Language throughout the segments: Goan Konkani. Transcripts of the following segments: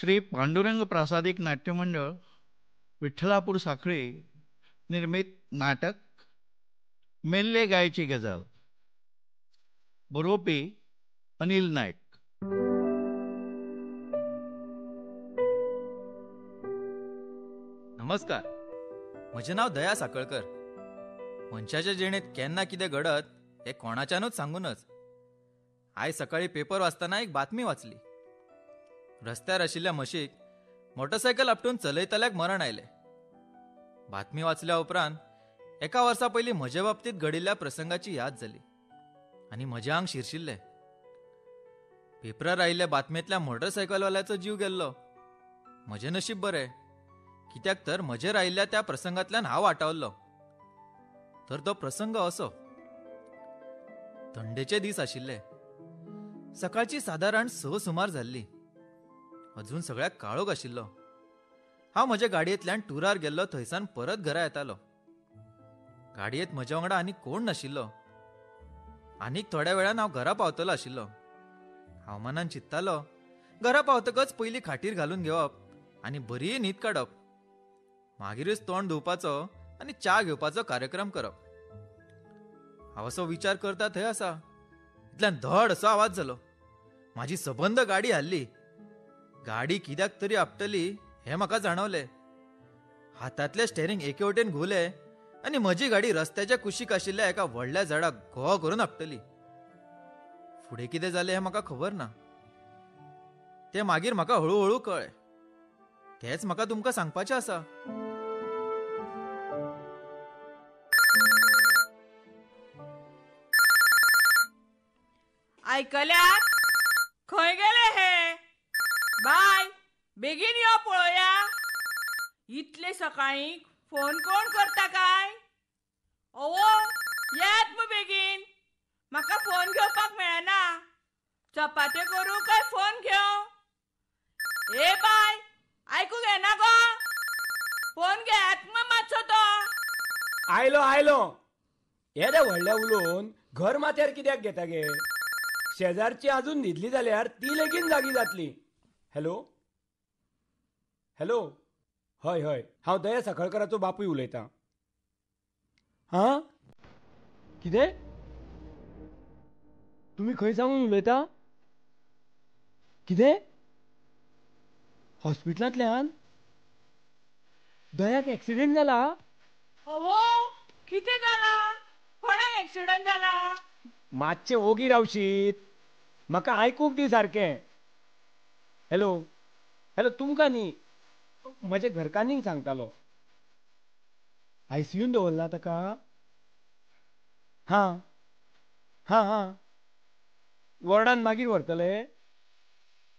श्री पांडुरंग प्रासादिक नाट्यमंडळ, विठ्ठलापूर साखळी निर्मित नाटक मेल्ले गायची गजाल. बरोवपी अनिल नायक. नमस्कार, म्हजें नांव दया साखळकर. मनशाच्या जिणेंत केन्ना कितें घडत हें कोणाच्यानूच सांगू नज. आयज सकाळीं पेपर वाचतना एक बातमी वाचली. रस्त्यार आशिल्ल्या म्हशीक मोटरसायकल आपटून चलयतल्याक मरण आयलें. बातमी वाचल्या उपरांत एका वर्सा पयलीं म्हजे बाबतींत घडिल्ल्या प्रसंगाची याद जाली आनी म्हजें आंग शिरशिल्लें. पेपरार आयिल्ल्या बातमेंतल्या मोटरसायकलवाल्याचो जीव गेल्लो. म्हजें नशीब बरें, कित्याक तर म्हजेर आयिल्ल्या त्या प्रसंगांतल्यान हांव वाटावल्लो. तर तो प्रसंग असो. थंडेचे दीस आशिल्ले. सकाळची सादारण 6 सुमार जाल्ली. अजून सगळ्याक काळोख आशिल्लो. हांव म्हज्या गाडयेंतल्यान टुरार गेल्लो थंयसान परत घरा येतालो. गाडयेंत म्हज्या वांगडा आनी कोण नाशिल्लो. आनीक थोड्या वेळान हांव घरा पावतलो आशिल्लो. हांव मनान चिंत्तालो, घरा पावतकच पयलीं खाटीर घालून घेवप आनी बरी न्हीद काडप, मागीरच तोंड धुवपाचो आनी च्या घेवपाचो कार्यक्रम करप. हांव असो विचार करता थंय आसा, इतल्यान धड असो आवाज जालो. म्हाजी सबंद गाडी हाल्ली. गाडी कित्याक तरी आपटली हें म्हाका जाणवलें. हातांतलें स्टेरींग एके वटेन घुंवलें आनी म्हजी गाडी रस्त्याच्या कुशीक आशिल्ल्या एका व्हडल्या झाडाक घो करून आपटली. फुडें कितें जालें हें म्हाका खबर ना. तें मागीर म्हाका हळुहळू कळ्ळें. तेंच म्हाका तुमकां सांगपाचें आसा. आयकल्यात? खंय गेले हे? बाय, बेगीन यो पळोवया. इतले सकाळीं फोन कोण करता काय? ओवो, येत मग बेगीन. म्हाका फोन घेवपाक मेळना. चपात्यो करूं काय फोन घेवं? ए बाय, आयकूंक येना गो? फोन घेयात मग मातसो तो. आयलो आयलो. येदे व्हडल्या उलोवन घर माथ्यार कित्याक घेता गे? शेजारची अजून न्हिदली जाल्यार ती लेगीन जागी जातली. हॅलो हॅलो, हय हय, हांव दया साखळकराचो बापूय उलयतां. हां, कितें? तुमी खंय सावन उलयता? कितें? हॉस्पिटलांतल्यान? दयाक एक्सिडेंट जाला? हो, कितें जाला? कोणाक एक्सिडेंट जाला? मातशें ओगी रावशीत? म्हाका आयकूंक दी सारकें. हॅलो हॅलो, तुमकां न्ही, म्हज्या घरकान्नीक सांगतालो. आयसीयून दवरला ताका? हां हां हां, वॉर्डान मागीर व्हरतले?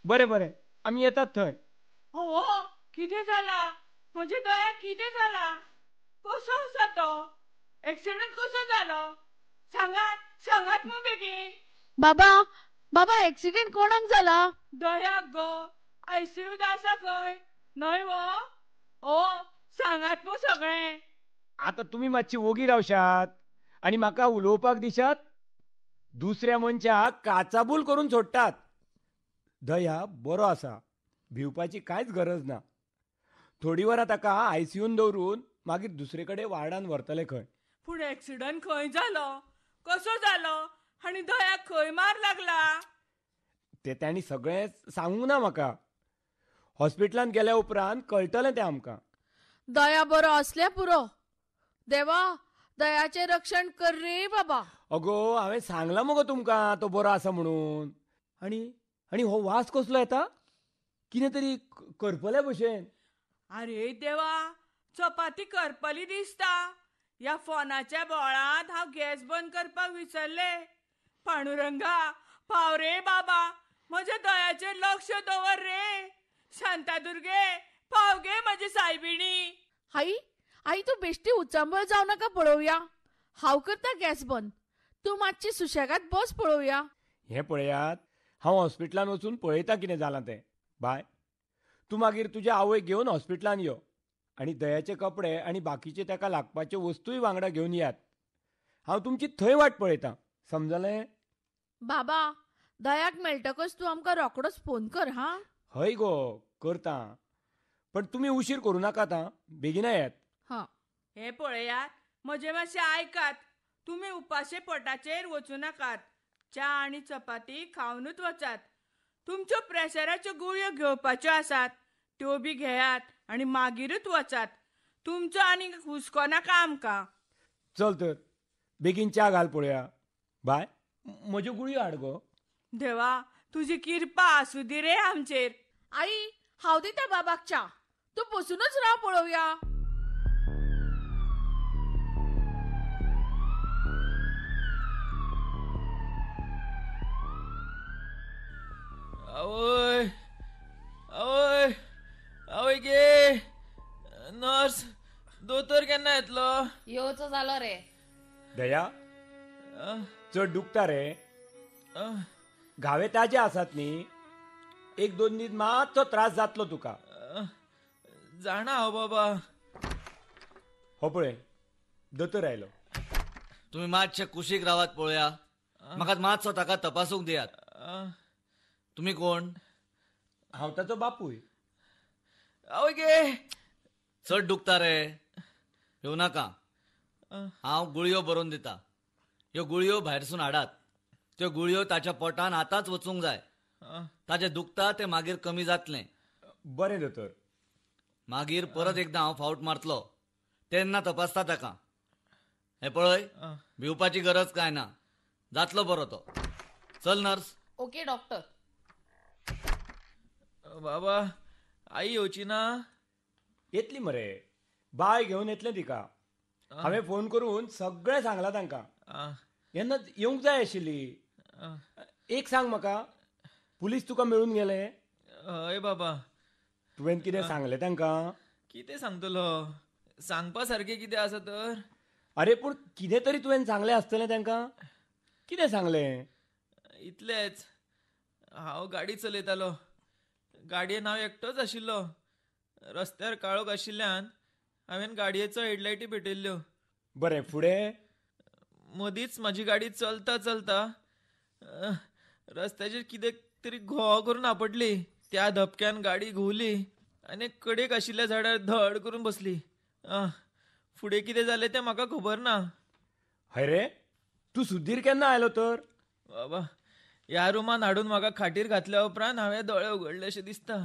बरें बरें, आमी येतात थंय. हो, कितें जाला? म्हज्या दयाक कितें जाला? कसो आसा तो? एक्सिडेंट कसो जालो? सांगात सांगात मग बेगीन. बाबा बाबा, एक्सिडेंट कोणाक जाला? दयाक गो, आयसीयूत आसा खंय, न्हय वो? ओ, सांगात मग सगळें. आतां तुमी मातशी ओगी रावशात आनी म्हाका उलोवपाक दिशात? दुसऱ्या मनशाक काचाबूल करून सोडटात. दया बरो आसा, भिवपाची कांयच गरज ना. थोडी वरां ताका आयसीयून दवरून मागीर दुसरे कडेन वार्डान व्हरतले खंय. पूण एक्सिडंट खंय जालो, कसो जालो आनी दयाक खंय मार लागला ते तांणी सगळें सांगूंक ना म्हाका. हॉस्पिटलांत गेल्या उपरांत कळटलें तें आमकां. दया बरो आसल्या पुरो. देवा, दयाचें रक्षण कर रे बाबा. अगो, हांवें सांगलां मगो तुमकां तो बरो आसा म्हणून. आनी आनी हो वास कसलो येता? कितें तरी करपल्या भशेन. आरे देवा, चपाती करपली दिसता. ह्या फोनाच्या बोळांत हांव गॅस बंद करपाक विसरलें. पांडुरंगा, पाव रे बाबा, म्हज्या दयाचेर लक्ष दवर रे. शांतादुर्गे, पाव गे म्हजी सायबिणी. आई आई, तूं बेश्टी उचांबळ जावं नाका पळोवया. हांव करता गॅस बंद, तूं मातशी सुशेगाद बस पळोवया. हें पळयात, हांव हॉस्पिटलान वचून पळयता कितें जालां तें. बाय, तूं मागीर तुज्या आवयक घेवन हॉस्पिटलान यो आनी दयाचे कपडे आनी बाकीचे ताका लागपाच्यो वस्तूय वांगडा घेवन यात. हांव तुमची थंय वाट पळयतां, समजलें? बाबा, दयाक मेळटकच तूं आमकां रोकडोच फोन कर. हां, हय गो करता, पण तुमी उशीर करूं नाकात आं, बेगीन येयात. हां. हे पळयात, म्हजें मातशें आयकात. तुमी उपाशे पोटाचेर वचूं नाकात. च्या आनी चपाती खावनूच वचात. तुमच्यो प्रेशराच्यो गुळयो घेवपाच्यो आसात, त्यो बी घेयात आनी मागीरूच वचात. तुमचो आनी हुस्को नाका आमकां. चल तर बेगीन च्या घाल पळोवया. बाय, म्हज्यो गुळयो हाड गो. देवा, तुजी किरपा आसूं दी रे आमचेर. आई, हांव दिता बाबाक च्या, तूं बसूनच राव पळोवया. आवय आवय आवय गे, नर्स, दोतोर केन्ना येतलो? येवचो जालो रे. दया, चड दुखता रे? घावे ताजे आसात न्ही, एक दोन दीस मातसो त्रास जातलो तुका. जाणा हांव बाबा. हो पळय दोतोर आयलो. तुमी मातशे कुशीक रावात पळोवया, म्हाका मातसो ताका तपासूंक दियात. तुमी कोण? हांव ताचो बापूय. आवय गे, चड दुखता रे? येवं नाका, हांव गुळयो बरोवन दिता. ह्यो गुळयो भायरसून हाडात. त्यो गुळयो ताच्या पोटान आतांच वचूंक जाय. ताचें दुखता तें मागीर कमी जातलें. बरें दोतोर. मागीर परत एकदां हांव फावट मारतलो तेन्ना तपासता ताका. हें पळय, भिवपाची गरज कांय ना, जातलो बरो तो. चल नर्स. Okay doctor. बाबा, आई येवची ना? येतली मरे, बाय घेवन येतलें तिका. हांवें फोन करून सगळें सांगलां तांकां. येन्ना येवंक जाय आशिल्ली. एक सांग म्हाका, पुलीस तुका मेळून गेले? हय बाबा. तुवें कितें सांगलें तांकां? कितें सांगतलो, सांगपा सारकें कितें आसा तर? अरे पूण कितें तरी तुवें सांगलें आसतलें तांकां. कितें सांगलें? इतलेंच, हांव गाडी चलयतालो. गाडयेन हांव एकटोच आशिल्लो. रस्त्यार काळोख आशिल्ल्यान हांवें गाडयेचो हेडलायटी पेटयल्ल्यो. बरें, फुडें? मदींच म्हाजी गाडी चलता चलता रस्त्याचेर कितें तरी घोव करून आपटली. त्या धपक्यान गाडी घुंवली आनी कडेक आशिल्ल्या झाडार धड करून बसली. फुडें कितें जालें तें म्हाका खबर ना. हय रे, तूं सुदीर केन्ना आयलो तर? बाबा, ह्या रुमान हाडून म्हाका खाटीर घातल्या उपरांत हांवें दोळे उगडले अशें दिसता.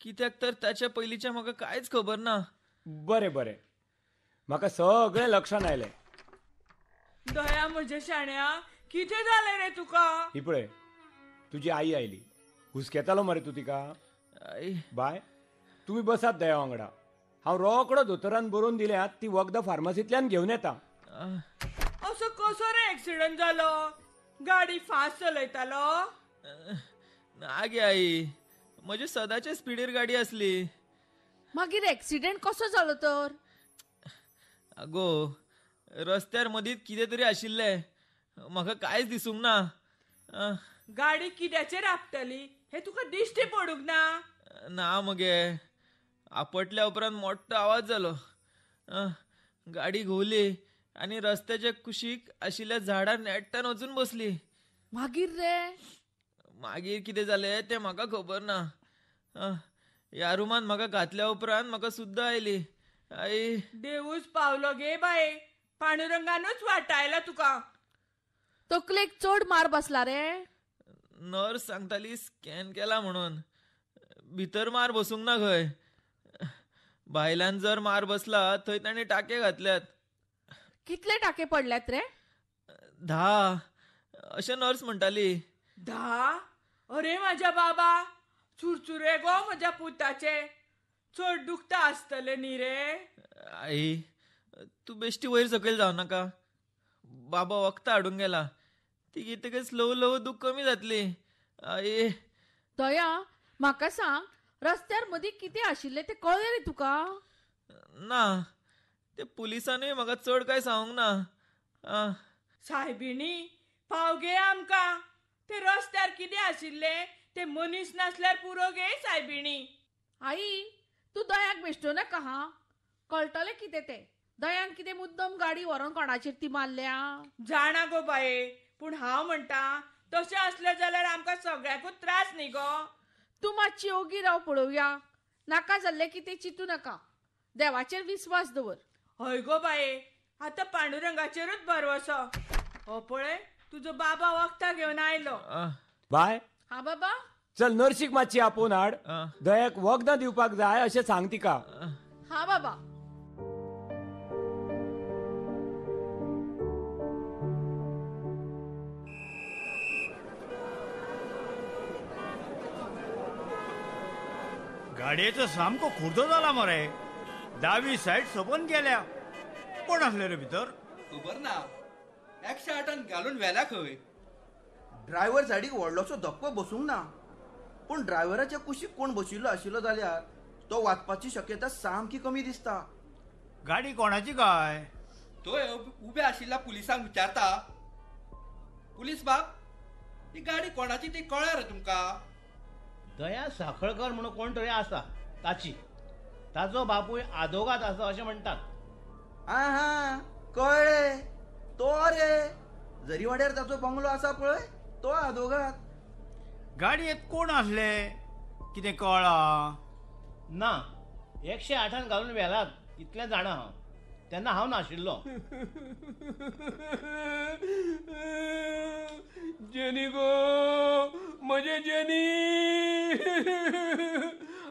कित्याक तर ताच्या पयलींचें म्हाका कांयच खबर ना. बरें बरें, म्हाका सगळें लक्षांत आयलें. दया म्हज्या शाण्या, कितें जालें रे तुका? ही पळय तुजी आई आयली. हुस्केतालो मरे तूं तिका? आई. बाय, तुमी बसात दया वांगडा. हांव रोकडो दोतोरान बरोवन दिल्यात ती वखदां फार्मासींतल्यान घेवन येता. असो कसो रे एक्सिडंट जालो? गाडी फास्ट चलयतालो? ना गे आई, म्हजे सदांचे स्पिडीर गाडी आसली. मागीर एक्सिडंट कसो जालो तर? आगो, रस्त्यार मदींत कितें तरी आशिल्लें, म्हाका कांयच दिसूंक ना. गाडी कित्याचेर आपटली हें तुका दिश्टी पडूंक ना? ना मगे, आपटल्या उपरांत मोठो आवाज जालो. गाडी घुंवली आनी रस्त्याच्या कुशीक आशिल्ल्या झाडार नेट्टान वचून बसली. मागीर रे? मागीर कितें जालें तें म्हाका खबर ना. ह्या रुमान म्हाका घातल्या उपरांत म्हाका सुद्दां आयली. आई, देवूच पावलो गे बाये, पांडुरंगानूच वाटायला तुका. तकलेक चड मार बसला रे? नर्स सांगताली स्कॅन केला म्हणून. भितर मार बसूंक ना खंय. भायल्यान जर मार बसला थंय ताणें टाके घातल्यात. कितले टाके पडल्यात रे? 10 अशें नर्स म्हणटाली. 10? अरे म्हाज्या बाबा, चुरचुरे गो म्हज्या पुताचे. चड दुखता आसतलें न्ही रे? आई, तूं बेश्टी वयर सकयल जावं नाका. बाबा वखदां हाडूंक गेला, ती घेतकच ल्हवू ल्हवू दूख कमी जातली. आई. दया, म्हाका सांग, रस्त्यार मदीं कितें आशिल्लें तें कळ्ळें रे तुका? ना, ते पुलिसानूय म्हाका चड कांय सांगूंक ना. सायबिणी, पाव गे आमकां. ते रस्त्यार कितें आशिल्लें ते मनीस नासल्यार पुरो गे सायबिणी. आई, तूं दयाक बेश्टो नाका हा, कळटलें कितें तें. दयान कितें मुद्दम गाडी व्हरोन कोणाचेर ती मारल्या? जाणा गो बाये, पूण हांव म्हणटा तशें आसलें जाल्यार आमकां सगळ्यांकूच त्रास न्ही गो. तूं मातशी ओगी राव पळोवया. नाका जाल्लें कितें चिंतू नाका, देवाचेर विस्वास दवर. हय गो बाये, आतां पांडुरंगाचेरूच भरवसो. हो पळय तुजो बाबा वखदां घेवन आयलो. बाय. हा बाबा, चल नर्शीक मातशी आपोवन हाड, दयाक वखदां दिवपाक जाय अशें सांग तिका. हा बाबा. गाडयेचो सामको खुर्दो जाला मरे, दावी सायड सोबून गेल्या. कोण आसले रे भितर खबर ना. 108 घालून व्हेल्या खंय. ड्रायव्हर सायडीक व्हडलोसो धक्को बसूंक ना, पूण ड्रायव्हराच्या कुशीक कोण बशिल्लो आशिल्लो जाल्यार तो वाचपाची शक्यता सामकी कमी दिसता. गाडी कोणाची काय? थंय उबे आशिल्ल्या पुलिसांक विचारता, पुलीस बाब ही गाडी कोणाची ती कळ्ळ्या रे तुमकां? दया साखळकर म्हणून कोण तरी आसा, ताची ताचो बापूय आदोगाद आसा अशें म्हणटात. आं हा कळ्ळें, तो रे जरीवाड्यार ताचो बंगलो आसा पळय, तो आदोगाद. गाडयेंत कोण आसले कितें कळ्ळां ना? 108 घालून व्हेलात इतलें जाणा हांव, तेन्ना हांव नाशिल्लो. जेनी गो, म्हजें जेनी,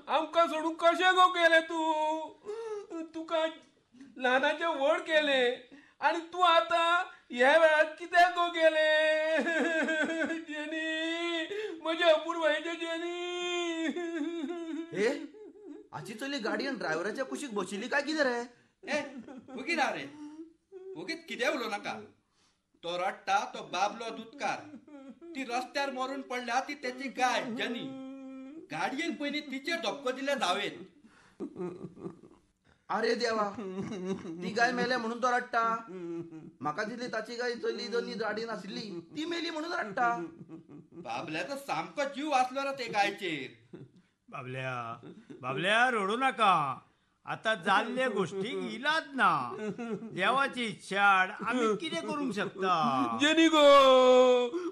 आमकां सोडून कशें गो गेलें तूं? तुका ल्हानाचें व्हड केलें आनी तूं आतां ह्या वेळार कित्याक गो गेलें? जेनी, म्हजें अपुरबायेचें जेनी. हे हाची चली गाडयेन ड्रायव्हराच्या कुशीक बशिल्ली काय कितें रे? ए वोगी राव रे, वोगीत कितें उलोवं नाका. तो रडटा तो बाबलो दुदकार, ती रस्त्यार मरून पडल्या ती तेची गाय जनी. गाडयेन पयलीं तिचेर धपको दिल्या धावेत. अरे देवा, ती गाय मेल्या म्हणून तो रडटा. म्हाका दिसली ताची गाय चली जनी गाडयेन आशिल्ली ती मेली म्हणून रडटा. बाबल्याचो सामको जीव आसलो रे ते गायचेर. बाबल्या बाबल्या रडू नाका, आता जाल्ले गोष्टीक इलाज ना. देवाची इच्छा आमी कितें करूंक शकता? जेनी गो,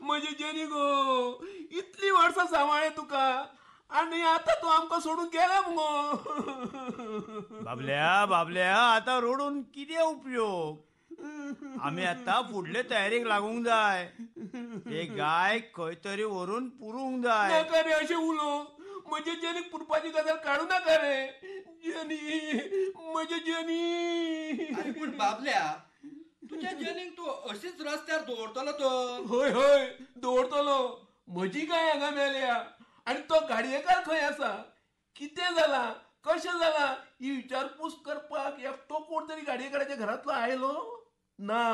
म्हजें जेनी गो, इतली वर्सां सांबाळ्ळें तुका आनी आतां तूं आमकां सोडून गेलें मुगो. बाबल्या बाबल्या आतां रडून कितें उपयोग? आमी आतां फुडले तयारेक लागूंक जाय. ते गाय खंय तरी व्हरून पुरूंक जाय. नाका रे अशें उलोवंक, म्हजे जेनीक पुरपाची गजाल काडू नाका रे. जेनी, म्हजें जेनी. आरे पूण बाबल्या, तुज्या जेनीक तूं अशीच रस्त्यार दवरतलो तर? हय हय दवरतलो. म्हजी गाय हांगा मेल्या आनी तो गाडयेकार खंय आसा, कितें जालां, कशें जालां ही विचारपूस करपाक एकटो कोण तरी गाडयेकाराच्या घरांतलो आयलो ना.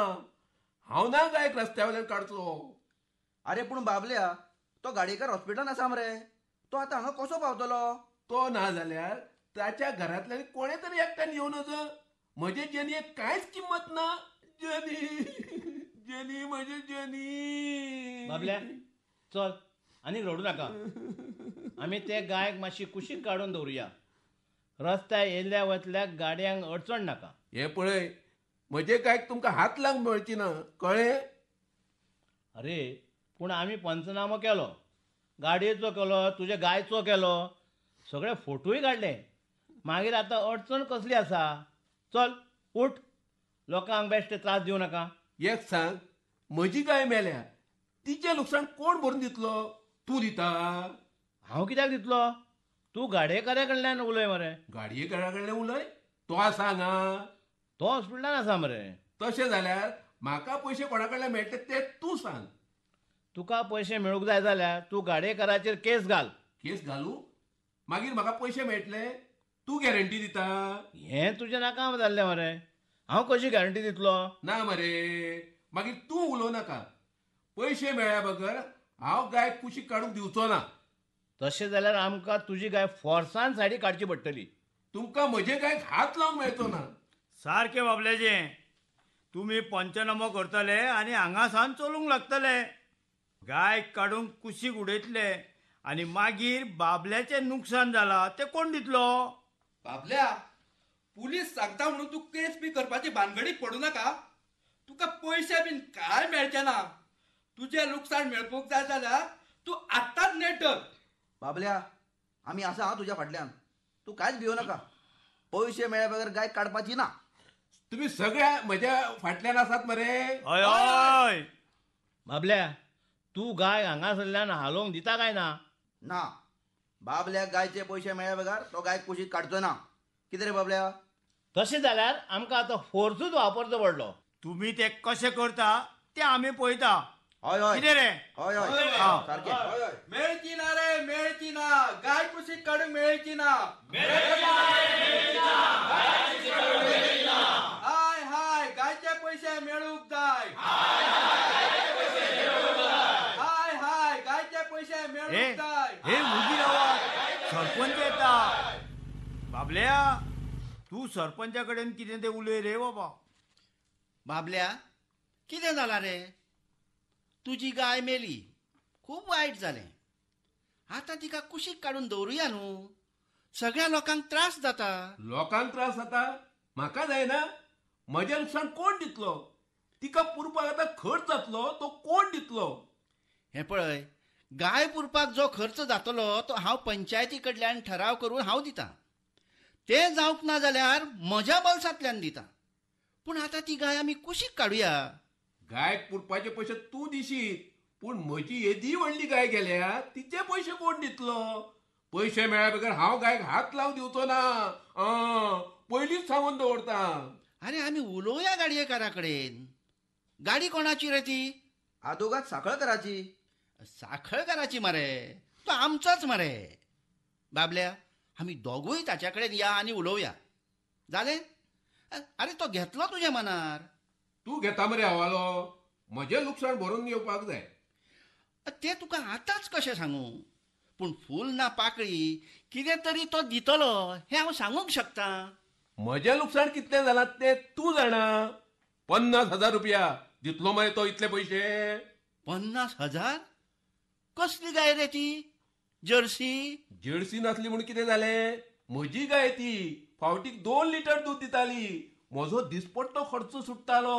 हांव ना गायक रस्त्या वयल्यान काडचो. अरे पूण बाबल्या, तो गाडयेकार हॉस्पिटलान आसा मरे, तो आतां हांगा कसो पावतलो? तो ना जाल्यार ताच्या घरांतल्यान कोणें तरी एकट्यान येवन नजो. म्हजे जेनीक कांयच किंमत ना. जेनी, जेनी, म्हजें जेनी. बाबल्या चल आनी रडू नाका. आमी ते गायक मातशी कुशीक काडून दवरुया, रस्त्यार येयल्या वतल्या गाडयांक अडचण नाका. हें पळय, म्हजे गायक तुमकां हात लावंक मेळची ना, कळ्ळें? अरे पूण आमी पंचनामो केलो, गाडयेचो केलो, तुज्या गायचो केलो, सगळे फोटोय काडले. मागीर आतां अडचण कसली आसा? चल उठ, लोकांक बेश्टे त्रास दिवं नाका. एक सांग, म्हजी गाय मेल्या तिचें लुकसाण कोण भरून दितलो? तूं दिता? हांव कित्याक दितलो? तूं गाडयेकारा कडल्यान उलय मरे. गाडयेकारा कडल्यान उलय? तो आसा हांगा? तो हॉस्पिटलान आसा मरे. तशें जाल्यार म्हाका पयशे कोणा कडल्यान मेळटले ते तूं सांग. तुका पयशे मेळूंक जाय जाल्यार तूं गाडयेकाराचेर केस घाल. केस घालूं? मागीर म्हाका पयशे मेळटले? तूं गॅरंटी दिता? हें तुजें नाका जाल्लें मरे, हांव कशी गॅरंटी दितलो? ना मरे, मागीर तूं उलोवं नाका. पयशे मेळ्ळ्या बगर हांव गाय कुशीक काडूंक दिवचो ना. तशें जाल्यार आमकां तुजी गाय फोर्सान सायडी काडची पडटली. तुमकां म्हजे गायक हात लावंक मेळचो ना. सारकें बाबल्याचें, तुमी पंचनामो करतले आनी हांगा सावन चलूंक लागतले. गाय काडूंक कुशीक उडयतले आनी मागीर बाबल्याचें नुकसान जालां तें कोण दितलो? बाबल्या, पुलीस सांगता म्हणून तूं केस बी करपाची भानगडीक पडूं नाका. तुका पयशे बीन कांय मेळचे ना. तुजें लुकसाण मेळपूंक जाय जाल्यार तूं आत्तांच नेट धर. बाबल्या, आमी आसा हांव तुज्या फाटल्यान, तूं कांयच भियो नाका. पयशे मेळ्या बगर गाय काडपाची ना. तुम्ही सगळ्या म्हज्या फाटल्यान आसात मरे? हय हय. बाबल्या, तूं गाय हांगासरल्यान हालोवंक दिता काय ना? ना, बाबल्याक गायचे पयशे मेळ्या बगर तो गाय कुशीक काडचो ना. कितें रे बाबल्या? तशें जाल्यार आमकां आतां फोर्सूच वापरचो पडलो. तुमी ते कशें करता ते आमी पळयता. हय हय. कितें रे? हय हय, सारकें. मेळची ना रे, मेळची ना, गाय कुशीक काडूंक मेळची ना. हाय हाय, गायचे पयशे मेळूंक जाय. हाय हाय, गायचे पयशे मेळूंक जाय. हे उगी रावा, सरपंच येता. बाबल्या, तूं सरपंचा कडेन कितें तें उलय रे बाबा. बाबल्या, कितें जालां रे? तुजी गाय मेली, खूब वायट जालें. आतां तिका कुशीक काडून दवरुया न्हू, सगळ्या लोकांक त्रास जाता. लोकांक त्रास जाता, म्हाका जायना? म्हजें लुकसाण कोण दितलो? तिका पुरपाक आतां खर्च जातलो तो कोण दितलो? हें पळय, गाय पुरपाक जो खर्च जातलो तो हांव पंचायती कडल्यान ठराव करून हांव दितां. तें जावंक ना जाल्यार म्हज्या बोल्सांतल्यान दिता. पूण आतां ती गाय आमी कुशीक काडुया. गायक पुरपाचे पयशे तूं दिशीत, पूण म्हजी येदी व्हडली गाय गेल्या तिचे पयशे कोण दितलो? पयशे मेळ्या बगर हांव गायक हात लावंक दिवचो ना, पयलींच सांगून दवरता. अरे आमी उलोवया गाडयेकारा कडेन. गाडी कोणाची रे ती? आदोगाद साखळकाराची. साखळकाराची मरे, तो आमचोच मरे. बाबल्या, आमी दोगूय ताच्या कडेन या आनी उलोवया. जालें? अरे तो घेतलो तुज्या मनार. तूं घेता मरे हवालो, म्हजें लुकसाण भरून येवपाक जाय. तें तुका आतांच कशें सांगू? पूण फूल ना पाकळी कितें तरी तो दितलो हें हांव सांगूंक शकता. म्हजें लुकसाण कितलें जालां तें तूं जाणा. 50,000 रुपया दितलो मरे तो इतले पयशे? 50,000? कसली गाय रे ती? जर्सी? जर्सी नासली म्हूण कितें जालें? म्हजी गाय ती. फावटीक 2 लिटर दूद दिताली. म्हजो दिसपट्टो खर्च सुट्टालो.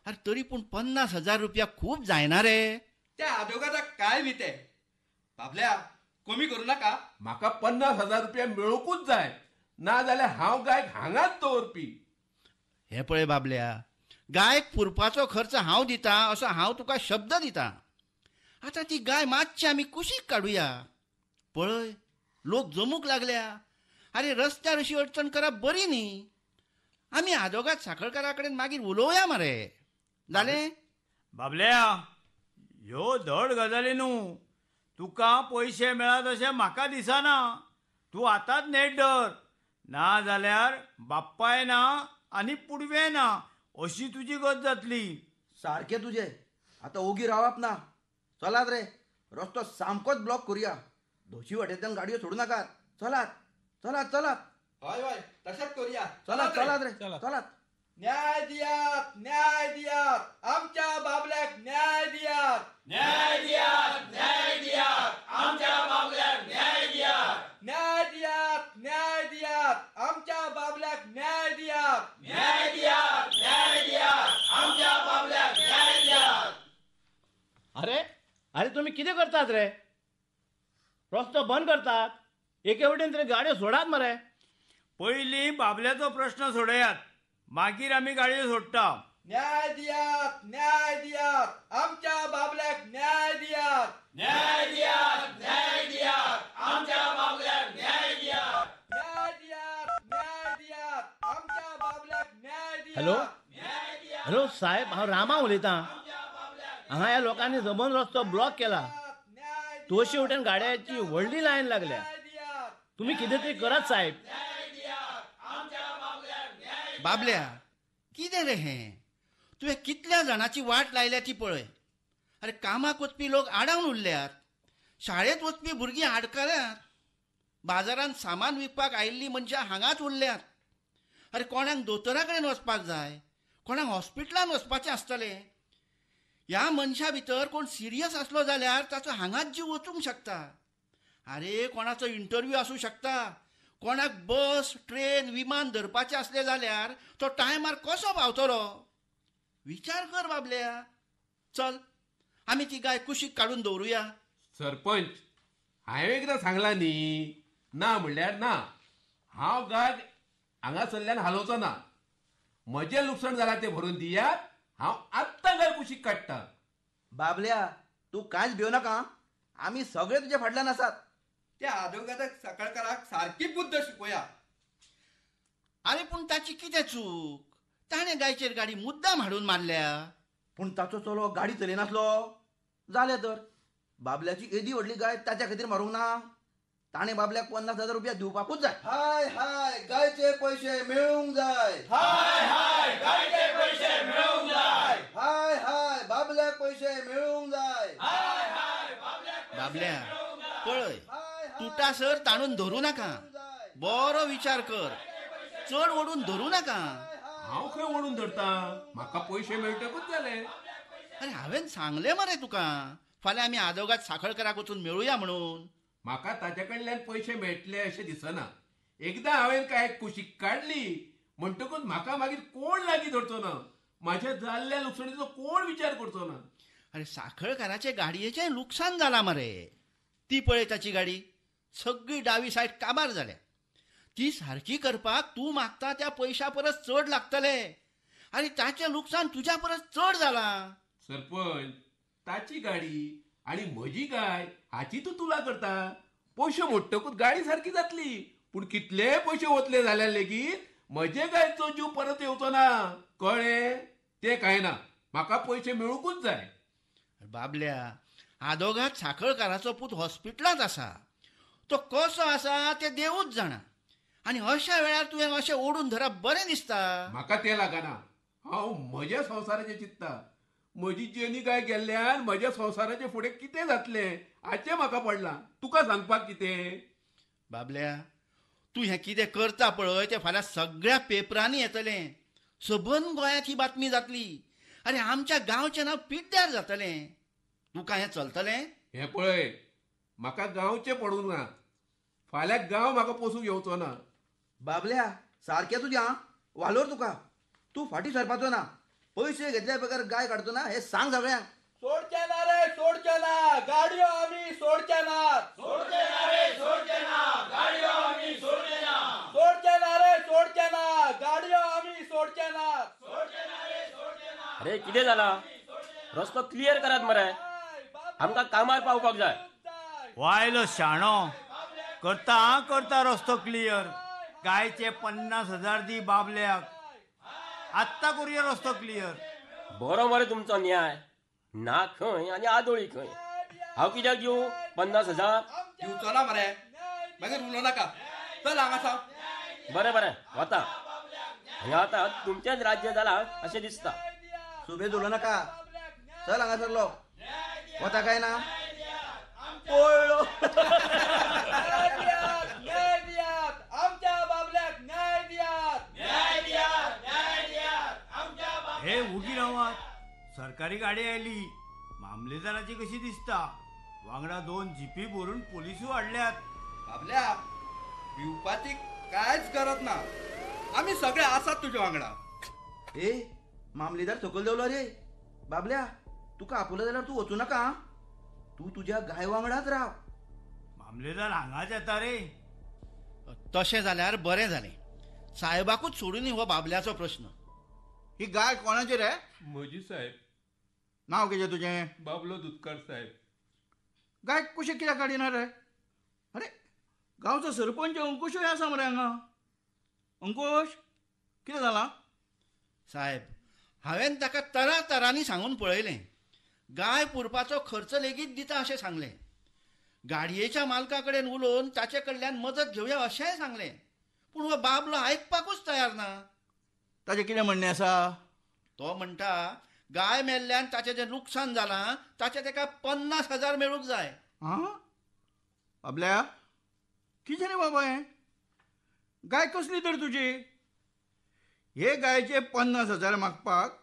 अरे तरी पूण 50,000 रुपया खूब जायना रे. त्या आदोगादाक काय भिते बाबल्या, कमी करू नाका. म्हाका 50,000 रुपया मेळोवकूच जाय, ना जाल्यार हांव गायक हांगाच दवरपी. हें पळय बाबल्या, गायक पुरपाचो खर्च हांव दिता असो हांव तुका शब्द दिता. आतां ती गाय मातशी आमी कुशीक काडुया. पळय लोक जमूंक लागल्या. अरे रस्त्यार अशी अडचण करप बरी न्ही. आमी आदोगाद साखळकारा कडेन मागीर उलोवया मरे. जालें? बाबल्या, ह्यो धड गजाली न्हू. तुका पयशे मेळत अशें म्हाका दिसना. तूं आतांच नेट धर, ना जाल्यार बाप्पाय ना आनी पुडवें ना अशी तुजी गत जातली. सारकें तुजें. आतां ओगी रावप ना. चलात रे, रस्तो सामकोच ब्लॉक करुया. दोशी वाटेंतल्यान गाडयो सोडू नाकात. चलात चलात चलात. हय हय, तशेंच करुया. चलात चलात रे, चलात. न्याय दियात, न्याय दियात, आमच्या बाबल्याक न्याय दियात. न्याय दियात, न्याय दियात, आमच्या बाबल्याक न्याय दियात. न्याय दियात, न्याय दियात, आमच्या बाबल्याक न्याय दियात. न्याय दियात, न्याय दियात, आमच्या बाबल्याक न्याय दियात. अरे अरे, तुम्ही कितें करतात रे? रस्तो बंद करतात. एके वटेन तरी गाडयो सोडात मरे. पयलीं बाबल्याचो प्रश्न सोडयात, मागीर आमी गाडयो सोडटा. न्याय दियात, न्याय दियात, आमच्या बाबल्याक न्याय दियात. न्याय दियात, न्याय दियात, आमच्या बाबल्याक न्याय दियात. न्याय दियात, न्याय दियात, आमच्या बाबल्याक न्याय दियात. हॅलो हॅलो साहेब, हांव रामा उलयतां. हांगा ह्या लोकांनी जमन रस्तो ब्लॉक केला. तोशी वटेन गाडयांची व्हडली लायन लागल्या. तुम्ही कितें तरी करात साहेब. बाबल्या, कितें रे हें? तुवें कितल्या जाणांची वाट लायल्या ती पळय. अरे कामाक वचपी लोक आडावन उरल्यात, शाळेंत वचपी भुरगीं आडकल्यात, बाजारांत सामान विकपाक आयिल्लीं मनशां हांगाच उरल्यात. अरे कोणाक दोतोरा कडेन वचपाक जाय, कोणाक हॉस्पिटलांत वचपाचें आसतलें. ह्या मनशां भितर कोण सिरियस आसलो जाल्यार ताचो हांगाच जीव वचूंक शकता. अरे कोणाचो इंटरव्यू आसूं शकता, कोणाक बस ट्रेन विमान धरपाचें आसलें जाल्यार तो टायमार कसो पावतलो? विचार कर बाबल्या. चल आमी ती गाय कुशीक काडून दवरुया. सरपंच, हांवें एकदां सांगलां न्ही, ना म्हणल्यार ना. हांव गाय हांगासरल्यान हालोवचो ना. म्हजें लुकसाण जालां तें भरून दियात. हांव आत्तां गाय कुशीक काडटा. बाबल्या, तूं कांयच भियो नाका, आमी सगळे तुज्या फाटल्यान आसात. त्या आदोगादाक साखळकाराक सारकी बुद्द शिकोया. आरे पूण ताची कितें चूक? ताणें गायचेर गाडी मुद्दाम हाडून मारल्या. पूण ताचो चलो गाडी चलयनासलो जालें तर. बाबल्याची एदी व्हडली गाय ताच्या खातीर मारूंक ना. ताणें बाबल्याक 50,000 रुपया दिवपाकूच जाय. हाय हाय, गायचे पयशे मेळूंक जाय. हाय हाय, गायचे पयशे मेळूंक जाय. हाय हाय, बाबल्याक पयशे मेळूंक जाय. हाय हाय, बाबल्याक. बाबल्या पळय, तुटासर ताणून धरू नाका. बरो विचार कर, चड ओडून धरू नाका. हांव खंय ओडून धरता? म्हाका पयशे मेळटकूच जाले. अरे हांवें सांगलें मरे तुका, फाल्यां आमी आदोगाद साखळकाराक वचून मेळुया म्हणून. म्हाका ताच्या कडल्यान पयशे मेळटले अशें दिसना. एकदां हांवें काय कुशीक काडली म्हणटकूच म्हाका मागीर कोण लागीं धरचो ना. म्हाज्या जाल्ल्या लुकसाणीचो कोण विचार करचो ना. अरे साखळकाराचे गाडयेचें लुकसाण जालां मरे. ती पळय ताची गाडी सगळी डावी सायड काबार जाल्या. ती सारकी करपाक तूं मागता त्या पयशा परस चड लागतले. आनी ताचें लुकसाण तुज्या परस चड जालां. सरपंच, ताची गाडी आनी म्हजी गाय हाची तूं तुला करता. पयशे मोडटकूच गाडी सारकी जातली, पूण कितले पयशे वतले जाल्यार लेगीत म्हजे गायचो जीव परत येवचो ना. कळ्ळें? तें कांय ना, म्हाका पयशे मेळुंकूच जाय. बाबल्या, आदोगाद साखळकाराचो पूत हॉस्पिटलांत आसा. तो कसो आसा तें देवूच जाणा. आनी अशा वेळार तुवें अशें ओडून धरप बरें दिसता? म्हाका तें लागना. हांव म्हज्या संवसाराचें चिंतता. म्हजी जेनी गाय गेल्ल्यान म्हज्या संवसाराचें फुडें कितें जातलें हाचें म्हाका पडलां. तुका सांगपाक कितें? बाबल्या, तूं हें कितें करता पळय तें फाल्यां सगळ्या पेपरांनी येतलें. सबंद गोंयांत ही बातमी जातली. आनी आमच्या गांवचें नांव पिड्ड्यार जातलें. तुका हें चलतलें? हें पळय, म्हाका गांवचें पडूंक ना. फाल्यां गांव म्हाका पोसूंक येवचो ना. बाबल्या, सारकें तुजें वालोर तुका. तूं फाटीं सरपाचो ना. पयशे घेतल्या बगर गाय काडचो ना हें सांग सगळ्यांक. सोडचे ना रे, सोडचे ना गाडयो आमी सोडचे ना. सोडचे ना रे, सोडचे ना गाडयो आमी सोडचे ना. सोडचे ना रे, सोडचे ना गाडयो आमी सोडचे ना. सोडचे ना रे, सोडचे ना. अरे कितें जाला? रस्तो क्लियर करात मरे, आमकां कामार पावपाक जाय. वायलो शाणो करता करता रस्तो क्लियर. गायचे 50,000 दी बाबल्याक. आत्ता करुया रस्तो क्लियर. बरो मरे तुमचो न्याय. ना खंय आनी आदोळी खंय. हांव कित्याक दिवं 50,000? दिवचो ना मरे, मागीर उलो नाका. चल हांगा साव. बरें बरें वता. हांगा आतां तुमचेंच राज्य जालां अशें दिसता. सुबेज उलो नाका, चल हांगासरलो. वता काय ना? पळ्ळो. न्याय दियात आमच्या बाबल्याक, न्याय दियात, न्याय दियात, न्याय दियात आमच्या. हे उगी रावात, सरकारी गाडी आयली. मामलेदाराची कशी दिसता. वांगडा 2 जिपी भरून पोलिसूय हाडल्यात. बाबल्या, भिवपाची कांयच गरज ना. आमी सगळे आसात तुज्या वांगडा. ए मामलेदार सकयल देंवलो रे. बाबल्या, तुका आपयलो जाल्यार तूं वचूं नाका. तूं तुज्या गाय वांगडाच राव. मामलेदार हांगाच येता रे. तशें जाल्यार बरें जालें. साहेबाकूच सोडून हो बाबल्याचो प्रश्न. ही गाय कोणाची रे? म्हजी साहेब. नांव कितें तुजें? बाबलो दुदकार साहेब. गाय कुशीक कित्याक काडिना रे? अरे गांवचो सरपंच अंकुशूय आसा मरे हांगा. अंकुश, कितें जालां? साहेब, हांवें ताका तरातरांनी सांगून पळयलें. गाय पुरपाचो खर्च लेगीत दिता अशें सांगलें. गाडयेच्या मालका कडेन उलोवन ताचे कडल्यान मदत घेवया अशेंय सांगलें. पूण हो बाबलो आयकपाकूच तयार ना. ताचें कितें म्हणणें आसा? तो म्हणटा गाय मेल्ल्यान ताचें जें लुकसाण जालां ताचें ताका 50,000 मेळूंक जाय. आं बाबल्या, कितें रे बाबा हें? गाय कसली तर तुजी? हे गायचे 50,000 मागपाक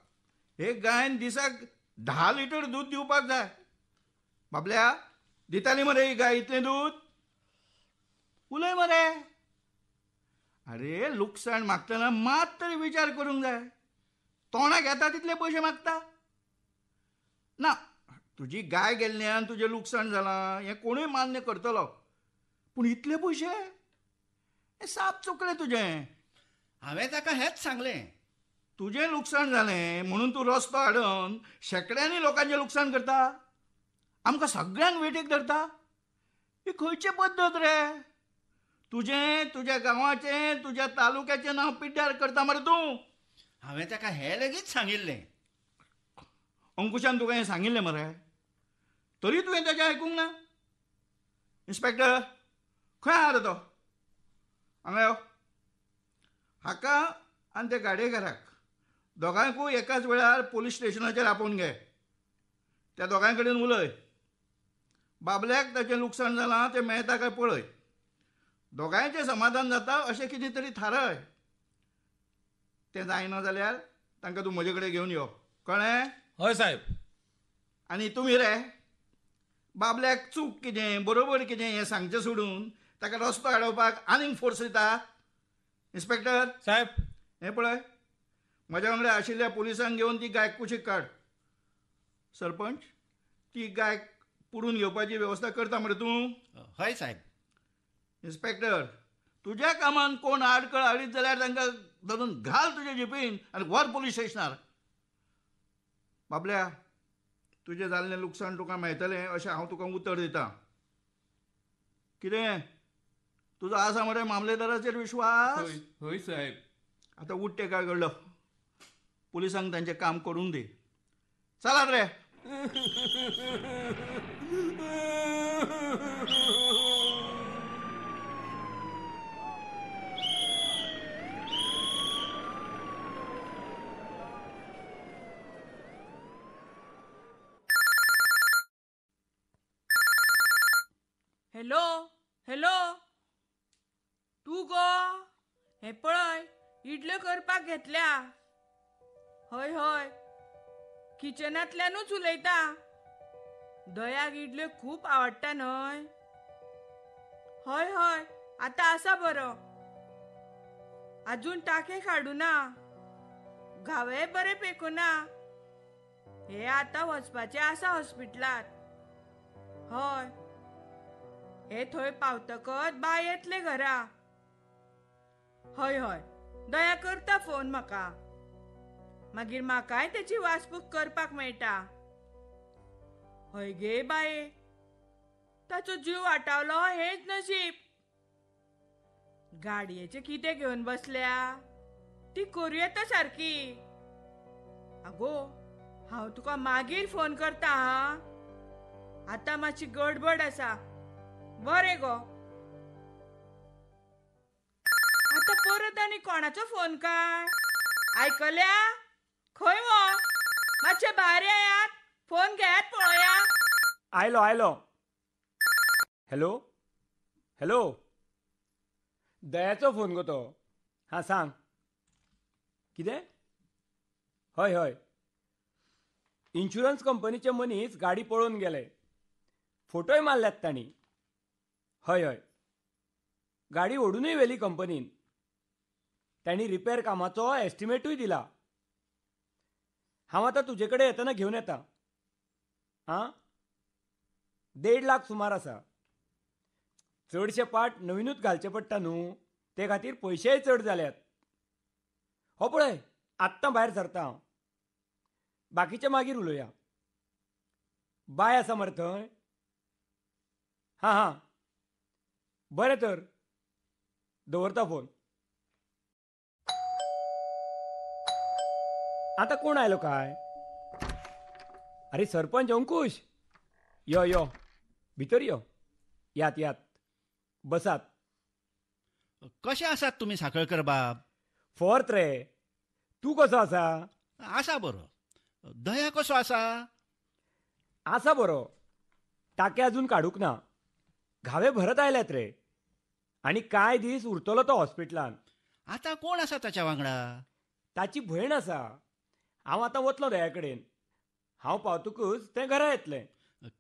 हे गायन दिसाक 10 लिटर दूद दिवपाक जाय. बाबल्या, दिताली मरे ही गाय इतलें दूद? उलय मरे. अरे लुकसाण मागतना मात तरी विचार करूंक जाय. तोंडाक येता तितले पयशे मागता ना. तुजी गाय गेल्ल्यान तुजें लुकसाण जालां हें कोणूय मान्य करतलो, पूण इतले पयशे? हें साप चुकलें तुजें. हांवें ताका हेंच सांगलें. तुजें लुकसाण जालें म्हणून तूं रस्तो हाडून शेंकड्यांनी लोकांचें लुकसाण करता, आमकां सगळ्यांक वेटेक धरता. ही खंयची पद्दत रे? तुजें, तुज्या गांवाचें, तुज्या तालुक्याचें नांव पिड्ड्यार करता मरे तूं. हांवें ताका हें लेगीत सांगिल्लें. अंकुशान तुका हें सांगिल्लें मरे, तरी तुवें ताचें आयकूंक ना. इन्स्पेक्टर खंय आहा रे तो? हांगा यो. हाका आनी त्या गाडयेकाराक दोगांयकूय एकाच वेळार पोलीस स्टेशनाचेर आपोवन घे. त्या दोगांय कडेन उलय. बाबल्याक ताचें लुकसाण जालां तें मेळटा काय पळय. दोगांयचें समाधान जाता अशें कितें तरी थाराय. तें जायना जाल्यार तांकां तूं म्हजे कडेन घेवन यो, कळ्ळें? हय साहेब. आनी तुमी रे बाबल्याक चूक कितें बरोबर कितें हें सांगचें सोडून ताका रस्तो आडोवपाक आनीक फोर्स दिता. इन्स्पेक्टर साहेब, हें पळय, म्हज्या वांगडा आशिल्ल्या पुलिसांक घेवन ती गायक कुशीक काड. सरपंच, ती गायक पुरून घेवपाची वेवस्था करता मरे तूं? हय साहेब. इन्स्पेक्टर, तुज्या कामान कोण आडखळ हाडीत जाल्यार तांकां धरून घाल तुज्या जिपीन आनी व्हर पोलीस स्टेशनार. बाबल्या, तुजें जाल्लें लुकसाण तुका मेळटलें अशें हांव तुका उतर दितां. कितें तुजो आसा मरे मामलेदाराचेर विश्वास? हय साहेब. आतां उठ्ठे काय घडलो, पुलिसांक तांचें काम करूंक दी. चलात रे. हॅलो हॅलो, तूं गो? हें पळय, इडल्यो करपाक घेतल्या. हय हय, किचनांतल्यानूच उलयता. दयाक इडल्यो खूब आवडटा न्हय? हय हय, आतां आसा बरो. आजून टाके काडूना, घावे बरे पेकुना. हे आतां वचपाचें आसा हॉस्पिटलांत. हय, हे थंय पावतकच बाय येतले घरा. हय हय, दया करता फोन म्हाका, मागीर म्हाकाय तेची वासपूस करपाक मेळटा. हय गे बाये, ताचो जीव वाटावलो हेंच नशीब. गाडयेचें कितें घेवन बसल्या, ती करूं येता सारकी. आगो, हांव तुका मागीर फोन करता हां, आतां मातशी गडबड आसा. बरें गो. आतां परत आनी कोणाचो फोन काय? आयकल्या? खंय वो? मातशें भायर येयात, फोन घेयात पळोवया. आयलो आयलो. हॅलो हॅलो, दयाचो फोन गो तो. हां सांग, कितें? हय हय, इन्शुरन्स कंपनीचे मनीस गाडी पळोवन गेले, फोटोय मारल्यात तांणी. हय हय, गाडी ओडूनय व्हेली कंपनीन. तांणी रिपेर कामाचो एस्टिमेटूय दिला. हांव आतां तुजे कडेन येतना घेवन येता. आं, 1.5 लाख सुमार आसा. चडशे पार्ट नवीनूच घालचे पडटा न्हू, ते खातीर पयशेय चड जाल्यात. हो पळय, आत्तां भायर सरता हांव, बाकीचें मागीर उलोवया. बाय आसा मरे थंय? हां हां, बरें तर, दवरता फोन. आतां कोण आयलो काय? अरे सरपंच अंकुश, यो यो भितर यो. यात यात, बसात. कशे आसात तुमी साखळकर बाब? फोर्त रे, तूं कसो आसा? आसा बरो. दया कसो आसा? आसा बरो. टाके अजून काडूंक ना, घावे भरत आयल्यात रे. आनी कांय दीस उरतलो तो हॉस्पिटलान. आतां कोण आसा ताच्या वांगडा? ताची भयण आसा. हांव आतां वतलो दया कडेन. हांव पावतकूच तें घरा येतलें.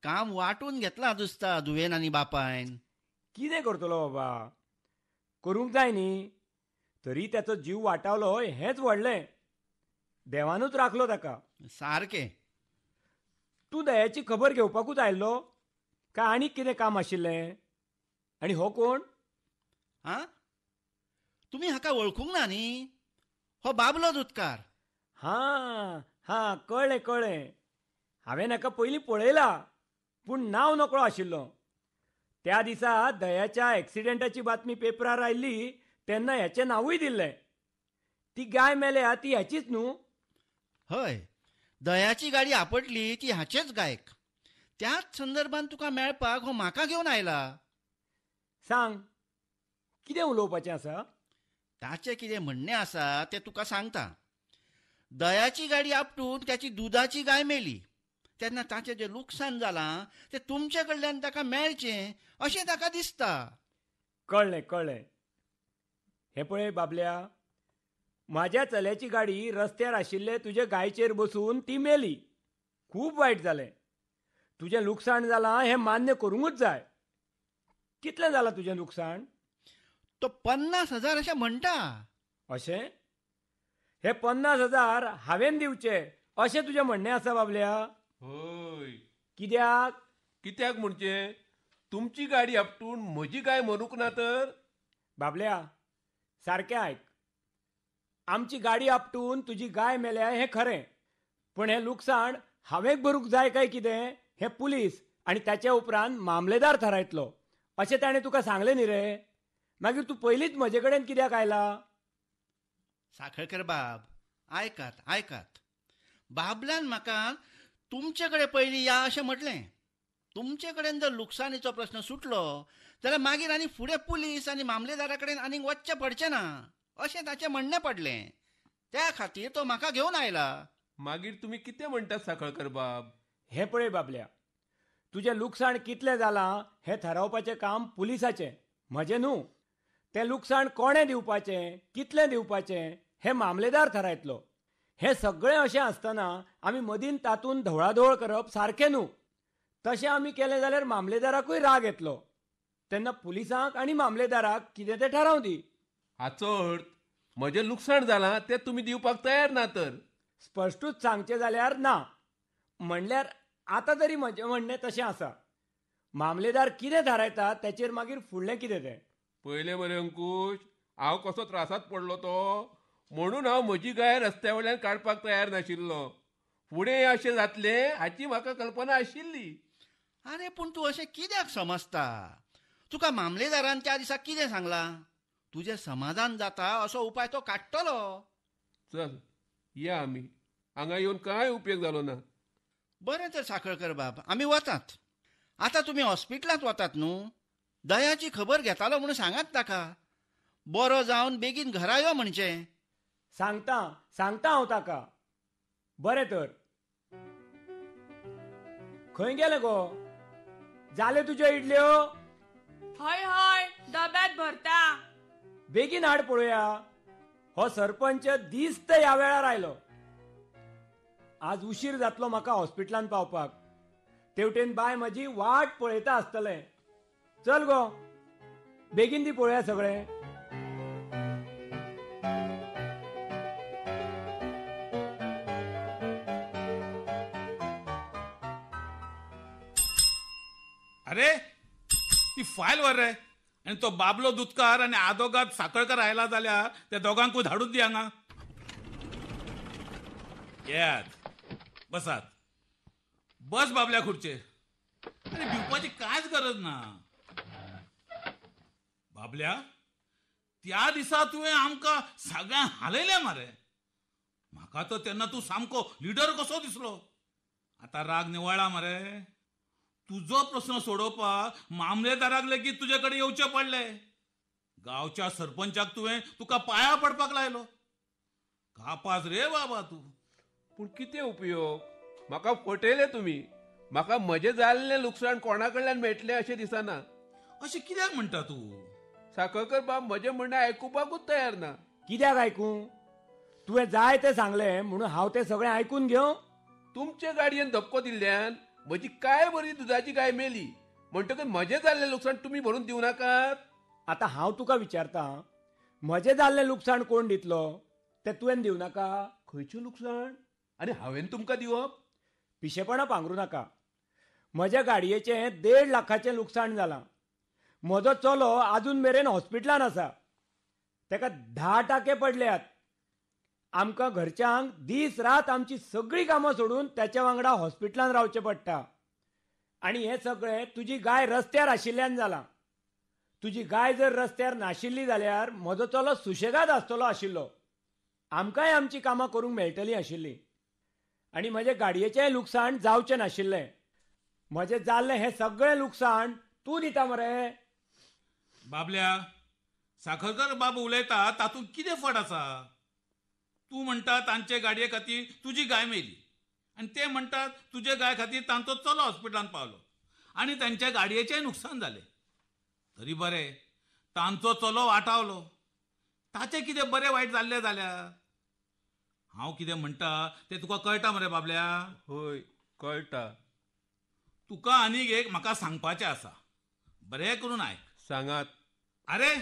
काम वांटून घेतलां दिसता धुवेन आनी बापायन. कितें करतलो बाबा, करूंक जाय न्ही. तरी ताचो जीव वाटावलो हेंच व्हडलें. देवानूच राखलो ताका. सारकें. तूं दयाची खबर घेवपाकूच आयिल्लो काय आनीक कितें काम आशिल्लें? आनी हो कोण? आं, तुमी हाका वळखूंक ना न्ही? हो बाबलो दुदकार. हां हां, कळ्ळें कळ्ळें. हांवें हाका पयलीं पळयला, पूण नांव नकळो आशिल्लो. त्या दिसा दयाच्या एक्सिडेंटाची बातमी पेपरार आयिल्ली तेन्ना ह्याचें नांवूय दिल्लें. ती गाय मेल्या ती ह्याचीच न्हू? हय, दयाची गाडी आपटली ती हाचेच गायक. त्याच संदर्भान तुका मेळपाक हो म्हाका घेवन आयला. सांग, कितें उलोवपाचें आसा? ताचें कितें म्हणणें आसा तें तुका सांगता. दयाची गाडी आपटून त्याची दुदाची गाय मेली तेन्ना ताचें जें लुकसाण जालां तें तुमचे कडल्यान ताका मेळचें अशें ताका दिसता. कळ्ळें कळ्ळें. हें पळय बाबल्या, म्हाज्या चल्याची गाडी रस्त्यार आशिल्ले तुजे गायचेर बसून ती मेली. खूब वायट जालें. तुजें लुकसाण जालां हें मान्य करूंकूच जाय. कितलें जालां तुजें लुकसाण? तो 50,000 अशें म्हणटा. अशें? हे 50,000 हांवें दिवचे अशें तुजें म्हणणें आसा बाबल्या? हय. कित्याक? कित्याक म्हणजे तुमची गाडी आपटून म्हजी गाय मरूंक ना तर? बाबल्या सारकें आयक. आमची गाडी आपटून तुजी गाय मेल्या हें खरें, पूण हें लुकसाण हांवें भरूंक जाय काय कितें हें पुलीस आनी ताच्या उपरांत मामलेदार थारायतलो अशें ताणें तुका सांगलें न्ही रे? मागीर तूं पयलींच म्हजे कडेन कित्याक आयला? साखळकर बाब, आयकात आयकात. बाबल्यान म्हाका तुमचे कडेन पयलीं या अशें म्हटलें. तुमचे कडेन जर लुकसाणीचो प्रस्न सुटलो जाल्यार मागीर आनी फुडें पुलीस आनी मामलेदारा कडेन आनीक वचचें पडचें ना अशें ताचें म्हणणें पडलें. त्या खातीर तो म्हाका घेवन आयला. मागीर तुमी कितें म्हणटात साखळकर बाब? हें पळय बाबल्या, तुजें लुकसाण कितलें जालां हें थारावपाचें काम पुलिसाचें, म्हजें न्हू. तें लुकसाण कोणें दिवपाचें, कितलें दिवपाचें हें मामलेदार थारायतलो. हें सगळें अशें आसतना आमी मदीन तातूंत धवळाधवळ करप सारकें न्हू. तशें आमी केलें जाल्यार मामलेदाराकूय राग येतलो. तेन्ना पुलिसांक आनी मामलेदाराक कितें तें थारावं दी. हाचो अर्थ म्हजें लुकसाण जालां तें तुमी दिवपाक तयार ना तर? स्पश्टूच सांगचें जाल्यार ना. म्हणल्यार आतां तरी म्हजें म्हणणें तशें आसा. मामलेदार कितें थारायता ताचेर मागीर फुडलें कितें तें. पयलें मरे अंकूश, हांव कसो त्रासांत पडलो तो, म्हणून हांव म्हजी गाय रस्त्या वयल्यान काडपाक तयार नाशिल्लो. फुडें अशें जातलें हाची म्हाका कल्पना आशिल्ली. आरे पूण तूं अशें कित्याक समजता? तुका मामलेदारान त्या दिसा कितें सांगलां? तुजें समाधान जाता असो उपाय तो काडटलो. चल या आमी, हांगा येवन कांय उपयोग जालो ना. बरें तर साखळकर बाब, आमी वतात. आतां तुमी हॉस्पिटलांत वतात न्हू? दयाची खबर घेतालो म्हणून सांगात ताका. बरो जावन बेगीन घरा यो म्हणचें. सांगता सांगता हांव ताका. बरें तर. खंय गेलें गो? जाले तुज्यो इडल्यो? हय हय, डब्यांत भरता. बेगीन हाड पळोवया. हो सरपंच दिस्त ह्या वेळार आयलो. आज उशीर जातलो म्हाका हॉस्पिटलांत पावपाक. तेवटेन बाय म्हजी वाट पळयता आसतलें. चल गो, बेगीन दी पळोवया सगळें. अरे ती फायल व्हर रे, आनी तो बाबलो दुदकार आनी आदोगाद साखळकर आयला जाल्यार त्या दोगांकूय धाडून दी हांगा. येयात, बसात. बस बाबल्या खुर्चेर. अरे भिवपाची कांयच गरज ना. बाबल्या, त्या दिसा तुवें आमकां सगळ्यांक हालयलें मरे. म्हाका तर तेन्ना तूं सामको लिडर कसो दिसलो. आतां राग निवळ्ळा मरे. तुजो प्रस्न सोडोवपाक मामलेदाराक लेगीत तुजे कडेन येवचें पडलें. गांवच्या सरपंचाक तुवें तुका पांया पडपाक लायलो. कापास रे बाबा तूं. पूण कितें उपयोग? म्हाका फटयलें तुमी. म्हाका म्हजें जाल्लें लुकसाण कोणा कडल्यान मेळटलें अशें दिसना. अशें कित्याक म्हणटा तूं? साखळकर बाब म्हजें म्हणणें आयकुपाकूच तयार ना. कित्याक आयकूं? तुवें जाय तें सांगलें म्हणून हांव तें सगळें आयकून घेवं? तुमचे गाडयेन धपको दिल्ल्यान म्हजी काय बरी दुदाची गाय मेली म्हणटकच म्हजें जाल्लें लुकसाण तुमी भरून दिवं नाकात? आतां हांव तुका विचारतां, म्हजें जाल्लें लुकसाण कोण दितलो? तें तुवें दिवं नाका? खंयचें लुकसाण आनी हांवें तुमकां दिवप? पिशेपणां पांगरूं नाका. म्हज्या गाडयेचें 1.5 लाखाचें लुकसाण जालां. म्हजो चलो आजून मेरेन हॉस्पिटलान आसा. ताका 10 टाके पडल्यात. आमकां घरच्यांक दीस रात आमची सगळीं कामां सोडून त्याच्या वांगडा हॉस्पिटलान रावचें पडटा. आनी हें सगळें तुजी गाय रस्त्यार आशिल्ल्यान जालां. तुजी गाय जर रस्त्यार नाशिल्ली जाल्यार म्हजो चलो सुशेगाद आसतलो आशिल्लो. आमकांय आमची कामां करूंक मेळटलीं आशिल्लीं आनी म्हजे गाडयेचेंय लुकसाण जावचें नाशिल्लें. म्हजें जाल्लें हें सगळें लुकसाण तूं दिता मरे. बाबल्या, साखरकर बाब उलयता तातूंत कितें फट आसा? तूं म्हणटा तांचे गाडये खातीर तुजी गाय मेली आनी ते म्हणटात तुजे गाय खातीर तांचो चलो हॉस्पिटलांत पावलो आनी तांच्या गाडयेचेंय नुकसान जालें. तरी बरें, तांचो चलो वाटावलो. ताचें कितें बरें वायट जाल्लें जाल्यार? हांव कितें म्हणटा तें तुका कळटा मरे बाबल्या? हय कळटा. तुका आनीक एक म्हाका सांगपाचें आसा, बरें करून आयक. सांगात. अरे,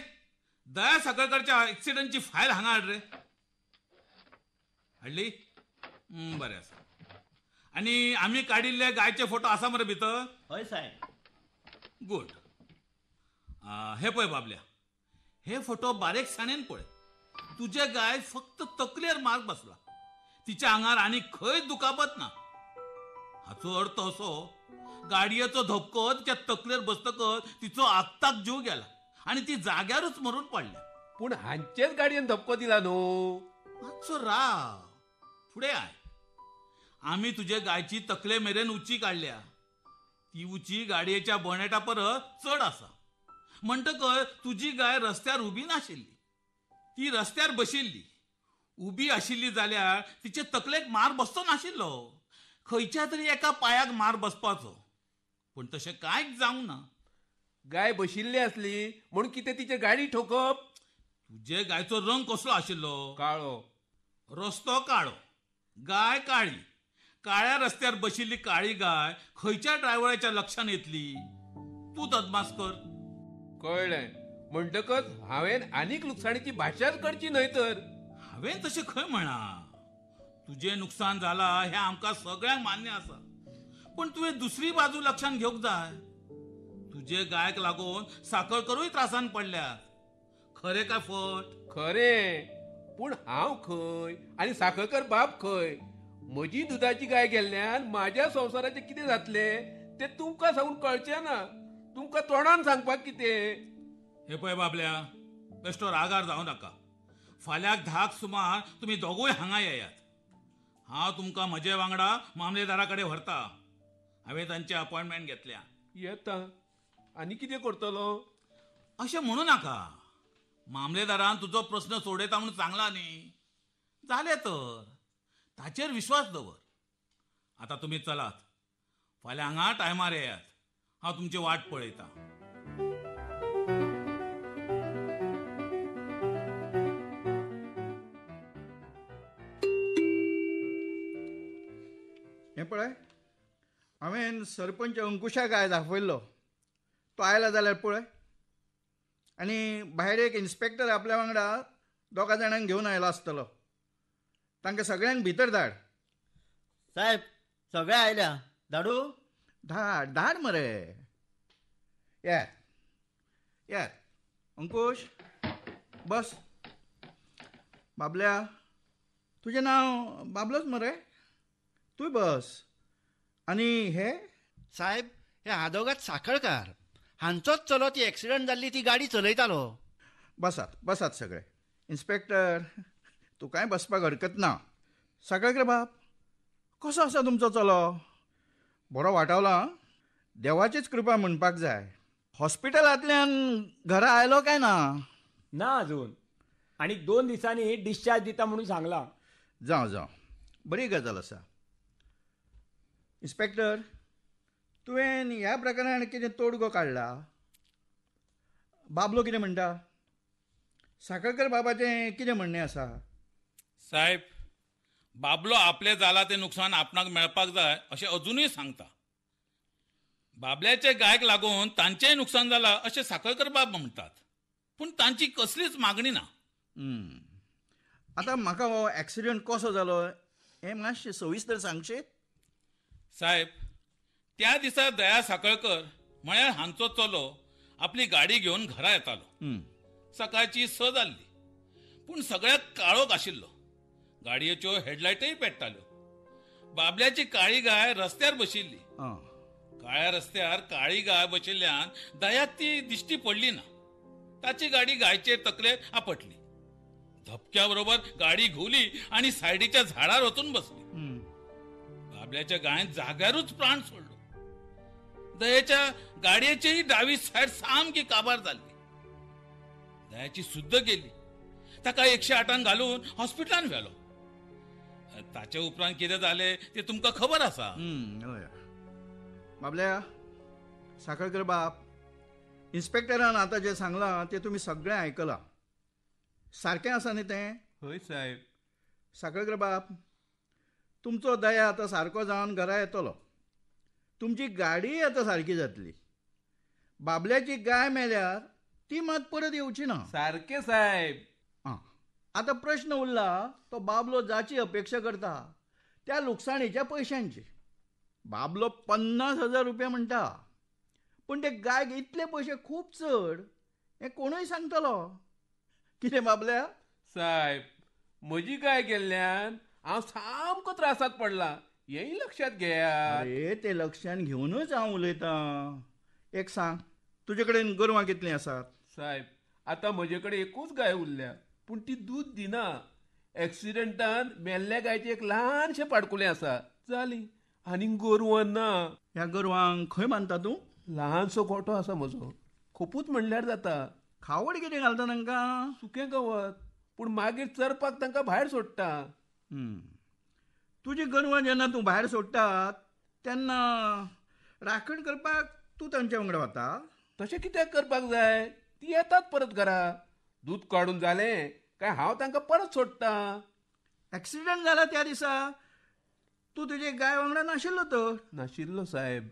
दया साखरकरच्या एक्सिडंटची फायल हांगा हाड रे. हाडली? बरें आसा. आनी आमी काडिल्ले गायचे फोटो आसा मरे भितर? हय साहेब. गुड. हे पळय बाबल्या, हे फोटो बारीकसाणेन पळय. तुजे गाय फक्त तकलेर मार्क बसला, तिच्या आंगार आनी खंय दुखापत ना. हाचो अर्थ असो, गाडयेचो धपको तिच्या तकलेर बसतकच तिचो आत्ताक जीव गेला आनी ती जाग्यारूच मरून पडल्या. पूण हांचेच गाडयेन धपको दिला न्हू. मातसो राव, फुडें I. आमी तुजे गायची तकले मेरेन उची काडल्या. ती उची गाडयेच्या बोनेटा परस चड आसा. म्हणटकच तुजी गाय रस्त्यार उबी नाशिल्ली, ती रस्त्यार बशिल्ली. उबी आशिल्ली जाल्यार तिचे तकलेक मार बसचो नाशिल्लो, खंयच्या तरी एका पांयाक मार बसपाचो. पूण तशें कांयच जावंक ना. गाय बशिल्ली आसली म्हणून कितें तिचे गाडी ठोकप? तुजे गायचो रंग कसलो आशिल्लो? काळो. रस्तो काळो, गाय काळी. काळ्या रस्त्यार बशिल्ली काळी गाय खंयच्या ड्रायव्हराच्या लक्षांत येतली? तूं अदमास कर. कळ्ळें. म्हणटकच हांवें आनीक लुकसाणीची भाशाच करची न्हय तर. हांवें तशें खंय म्हणा. तुजें नुकसान जाला हें आमकां सगळ्यांक मान्य आसा, पूण तुवें दुसरी बाजू लक्षांत घेवंक जाय. तुजे गायक लागून साखरकरूय त्रासान पडल्यात. खरें काय फट? खरें. पूण हांव खंय आनी साखरकर बाब खंय? म्हजी दुदाची गाय गेल्ल्यान म्हाज्या संवसाराचें कितें जातलें तें तुमकां सांगून कळचें ना. तुमकां तोंडान सांगपाक कितें? हे पळय बाबल्या, बेश्टो रागार जावं नाका. फाल्यां 10 सुमार तुमी दोगूय हांगा येयात. हांव तुमकां म्हजे वांगडा मामलेदारा कडेन व्हरता. हांवें तांची अपॉयंटमेंट घेतल्या. येता. आनी कितें करतलो? अशें म्हणू नाका. मामलेदारान तुजो प्रस्न सोडयता म्हणून सांगला न्ही, जालें तर. ताचेर विश्वास दवर. आतां तुमी चलात, फाल्यां हांगा टायमार येयात. हांव तुमची वाट पळयतां. हें पळय, हांवें सरपंच अंकुशाक आयज आफयल्लो. तो आयला जाल्यार पळय. आनी भायर एक इन्स्पेक्टर आपल्या वांगडा 2 जाणांक घेवन आयला आसतलो. तांकां सगळ्यांक भितर धाड. साहेब, सगळे आयल्या. धाडू? धाड धाड मरे. येत येत. अंकुश बस. बाबल्या, तुजें नांव बाबलोच मरे? तूं बस. आनी हे साहेब, हे आदोगाद साखळकार हांचोच चलो ती एक्सिडंट जाल्ली ती गाडी चलयतालो. बसात बसात सगळे. इन्स्पेक्टर, तुकाय बसपाक हरकत ना. साखळकर बाब, कसो आसा तुमचो चलो? बरो वाटावला? देवाचीच कृपा म्हणपाक जाय. हॉस्पिटलांतल्यान घरा आयलो काय ना? ना अजून. आनी 2 दिसांनी डिस्चार्ज दिता म्हणून सांगला. जावं जावं, बरी गजाल आसा. इन्स्पेक्टर, तुवें ह्या प्रकरणान कितें तोडगो काडला? बाबलो कितें म्हणटा? साखळकर बाबाचें कितें म्हणणें आसा? साहेब, बाबलो आपलें जाला तें नुकसान आपणाक मेळपाक जाय अशें अजुनूय सांगता. बाबल्याचे गायक लागून तांचेंय नुकसान जालां अशें साखळकर बाब म्हणटात, पूण तांची कसलीच मागणी ना. आतां म्हाका हो एक्सिडंट कसो जालो हें मातशें सविस्तर सांगशीत? साहेब, त्या दिसा दया साखळकर म्हळ्यार हांचो चलो आपली गाडी घेवन घरा येतालो. सकाळची 6 जाल्ली. पूण सगळ्याक काळोख आशिल्लो. गाडयेच्यो हेडलायटय पेट्टाल्यो. बाबल्याची काळी गाय रस्त्यार बशिल्ली. काळ्या रस्त्यार काळी गाय बशिल्ल्यान दयाक ती दिश्टी पडली ना. ताची गाडी गायचे तकलेर आपटली. धपक्या बरोबर गाडी घुली आणि सायडीच्या झाडार वचून बसली. बाबल्याच्या गायन जाग्यारूच प्राण सोडलो. दयेच्या गाडयेचीही डावी सायड सामकी काबार जाल्ली. दयाची सुद्द गेली. ताका 108 घालून हॉस्पिटलान व्हेलो. ताचे उपरांत कितें जालें तें तुमकां खबर आसा. बाबल्या, साखळकर बाप, इन्स्पेक्टरान आतां जें सांगलां तें तुमी सगळें आयकलां. सारकें आसा न्ही तें? हय साहेब. साखळकर बाप, तुमचो दया आतां सारको जावन घरा येतलो. तुमची गाडीय आतां सारकी जातली. बाबल्याची गाय मेल्यार ती मात परत येवची ना. सारकें साहेब. आं, आतां प्रश्न उरला तो बाबलो जाची अपेक्षा करता त्या लुकसाणीच्या पयशांची. बाबलो 50,000 रुपया म्हणटा, पूण ते गायक इतले पयशे खूब चड हें कोणूय सांगतलो. कितें बाबल्या? साहेब, म्हजी गाय गेल्ल्यान हांव सामको त्रासांत पडला, हेंय लक्षांत घेयात. अरे, तें लक्षांत घेवनूच हांव उलयतां. एक सांग, तुजे कडेन गोरवां कितलीं आसात? साहेब, आतां म्हजे कडेन एकूच गाय उरल्या, पूण ती दूद दिना. एक्सिडंटान मेल्ल्या गायचें एक ल्हानशें पाडकुलें आसा, जाली. आनी गोरवां ना. ह्या गोरवांक खंय बांदता तूं? ल्हानसो गोठो आसा म्हजो, खुपूच म्हणल्यार जाता. खावड कितें घालता तांकां? सुकें गवत, पूण मागीर चरपाक तांकां भायर सोडटा. तुजी गोरवां जेन्ना तूं भायर सोडटा तेन्ना राखण करपाक तूं तांच्या वांगडा वता? तशें कित्याक करपाक जाय? ती येतात परत घरा. दूद काडून जालें काय हांव तांकां परत सोडटा. एक्सिडंट जाला त्या दिसा तूं तुजे गाय वांगडा नाशिल्लो तर? नाशिल्लो साहेब.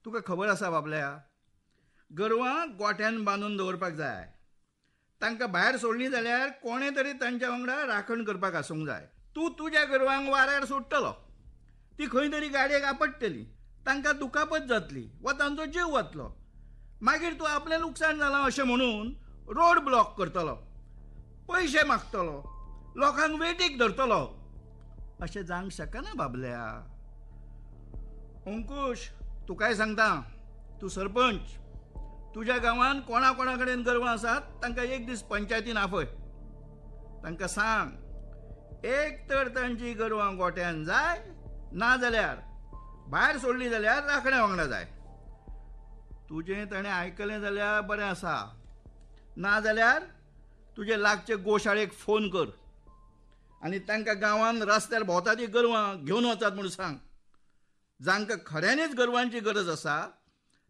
तुका खबर आसा बाबल्या, गोरवां गोठ्यान बांदून दवरपाक जाय. तांकां भायर सोडलीं जाल्यार कोणें तरी तांच्या वांगडा राखण करपाक आसूंक जाय. तूं तुज्या गोरवांक वाऱ्यार सोडटलो, ती खंय तरी गाडयेक आपडटली, तांकां दुखापत जातली वा तांचो जीव वतलो. मागीर तूं आपलें लुकसाण जालां अशें म्हणून रोड ब्लॉक करतलो, पयशे मागतलो, लोकांक वेटीक धरतलो. अशें जावंक शकना बाबल्या. अंकुश, तुकाय सांगता, तूं सरपंच, तुज्या गांवांत कोणा कोणा कडेन गोरवां आसात तांकां एक दीस पंचायतीन आपय. तांकां सांग, एक तर तांची गोरवां गोठ्यान जाय, ना जाल्यार भायर सोडली जाल्यार राखण्या वांगडा जाय. तुजें ताणें आयकलें जाल्यार बरें आसा, ना जाल्यार तुजे लागचे गोशाळेक फोन कर आनी तांकां गांवांत रस्त्यार भोंवता ती गोरवां घेवन वचात म्हूण सांग. जांकां खऱ्यांनीच गोरवांची गरज आसा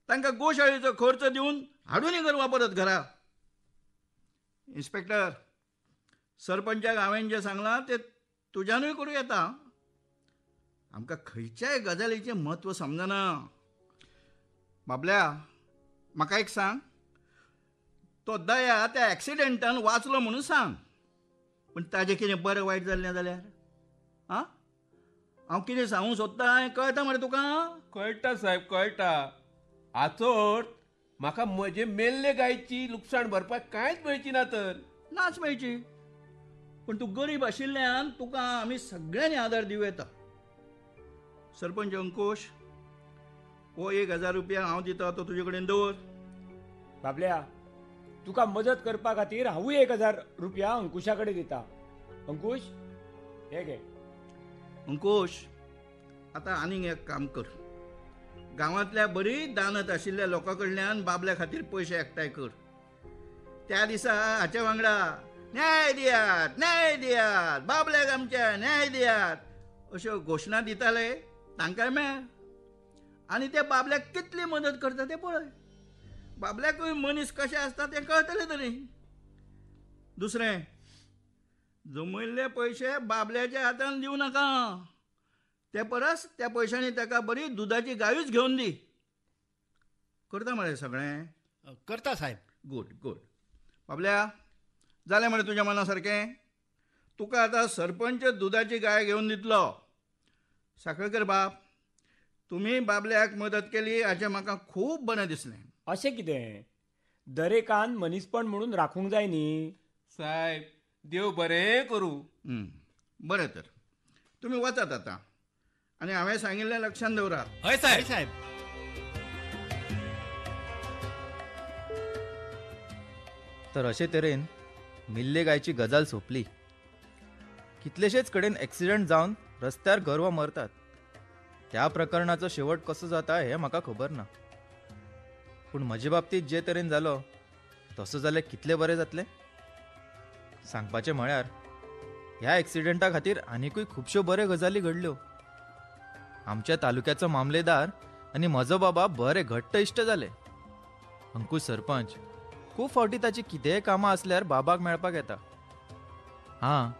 तांकां गोशाळेचो खर्च दिवन हाडूनय गोरवां परत घरा. इन्स्पेक्टर, सरपंचाक हांवें जें सांगलां तें तुज्यानूय करूं येता. आमकां खंयच्याय गजालीचें म्हत्व समजना. बाबल्या, म्हाका एक सांग, तो दया त्या एक्सिडेंटान वाचलो म्हणून सांग, पूण ताजें कितें बरें वायट जाल्लें जाल्यार? आं, हांव कितें सांगूंक सोदता हें कळटा मरे तुका? कळटा साहेब, कळटा. आचोट म्हाका म्हजे मेल्ले गायची लुकसाण भरपाक कांयच मेळची ना तर? नाच मेळची, पूण तूं गरीब आशिल्ल्यान तुका आमी सगळ्यांनी आदार दिवं येता. सरपंच अंकुश, हो 1,000 रुपया हांव दिता, तो तुजे कडेन दवर. बाबल्या, तुका मदत करपा खातीर हांवूय 1,000 रुपया अंकुशा कडेन दिता. अंकुश, हे घे. अंकुश, आतां आनीक एक काम कर. गांवांतल्या बरी दानत आशिल्ल्या लोकां कडल्यान बाबल्या खातीर पयशे एकठांय कर. त्या दिसा हाच्या वांगडा न्याय दियात, न्याय दियात, बाबल्याक आमच्या न्याय दियात अश्यो घोशणा दिताले, तांकांय मेळ. आनी त्या बाबल्याक कितली मदत करता तें पळय. बाबल्याकूय मनीस कशें आसता तें कळटलें तरी. दुसरें, जमयल्ले पयशे बाबल्याच्या हातान दिवं नाका. ते परस त्या पयशांनी ताका बरी दुदाची गायूच घेवन दी. करता मरे सगळें? करता साहेब. Good good. बाबल्या, जालें मरे तुज्या मना सारकें? तुका आतां सरपंच दुदाची गाय घेवन दितलो. साखळकर बाप, तुमी बाबल्याक मदत केली हाचें म्हाका खूब बरें दिसलें. अशें कितें, दरेकान मनीसपण म्हणून राखूंक जाय न्ही. साहेब देव बरें करूं. बरें तर तुमी वचात आतां आनी हांवें सांगिल्लें लक्षांत दवरात. हय साहेब. साहेब. तर अशे तरेन मिल्ले गायची गजाल सोंपली. कितलेशेच कडेन एक्सिडंट जावन रस्त्यार गोरवां मरतात. त्या प्रकरणाचो शेवट कसो जाता हें म्हाका खबर ना, पूण म्हजे बाबतींत जे तरेन जालो तसो जाल्यार कितलें बरें जातलें. सांगपाचें म्हळ्यार ह्या एक्सिडंटा खातीर आनिकूय खुबश्यो बऱ्यो गजाली घडल्यो. आमच्या तालुक्याचो मामलेदार आनी म्हजो बाबा बरे घट्ट इश्ट जाले. अंकूश सरपंच खूब फावटी ताची कितेंय कामां आसल्यार बाबाक मेळपाक येता. हां,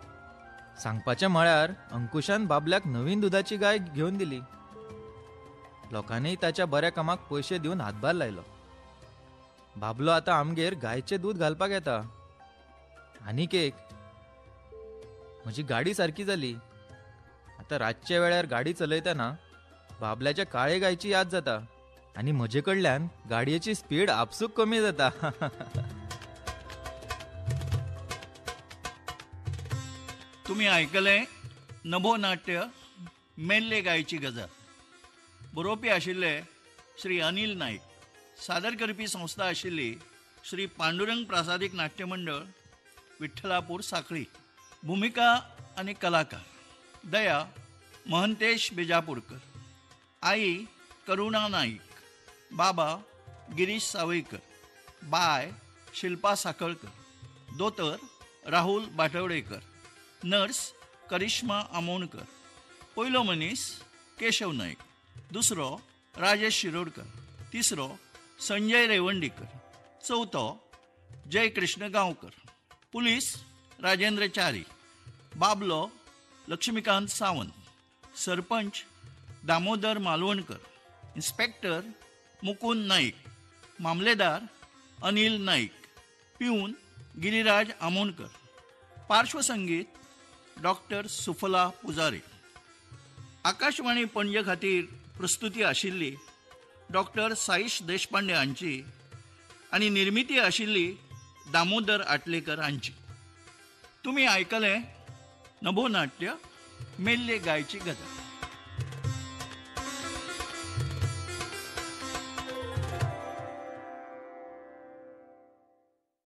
सांगपाचें म्हळ्यार अंकुशान बाबल्याक नवीन दुदाची गाय घेवन दिली. लोकांनीय ताच्या बऱ्या कामाक पयशे दिवन हातभार लायलो. बाबलो आतां आमगेर गायचें दूद घालपाक येता. आनीक एक, म्हजी गाडी सारकी जाली. आतां रातच्या वेळार गाडी चलयतना बाबल्याच्या काळे गायची याद जाता आनी म्हजे कडल्यान गाडयेची स्पीड आपसूक कमी जाता. तुमी आयकलें नभोनाट्य मेल्ले गायची गजाल. बरोवपी आशिल्ले श्री अनिल नाईक. सादर करपी संस्था आशिल्ली श्री पांडुरंग प्रासादिक नाट्य मंडळ, विठ्ठलापूर, साखळी. भुमिका आनी कलाकार दया महंतेश बिजापूरकर, आई करुणा नाईक, बाबा गिरीश सावईकर, बाय शिल्पा साखळकर, दोतर राहुल बाटवडेकर, नर्स करिश्मा आमोणकर, पयलो मनीस केशव नाईक, दुसरो राजेश शिरोडकर, तिसरो संजय रेवंडीकर, चवथो जयकृष्ण गांवकर, पुलीस राजेंद्र च्यारी, बाबलो लक्ष्मीकांत सावंत, सरपंच दामोदर मालवणकर, इन्स्पेक्टर मुकुंद नाईक, मामलेदार अनिल नाईक, पिऊन गिरिराज आमोणकर, पार्श्वसंगीत डॉक्टर सुफला पुजारी. आकाशवाणी पणजे खातीर प्रस्तुती आशिल्ली डॉक्टर साईश देशपांडे हांची आनी निर्मिती आशिल्ली दामोदर आटलेकर हांची. तुमी आयकलें नभोनाट्य मेल्ले गायची गजाल.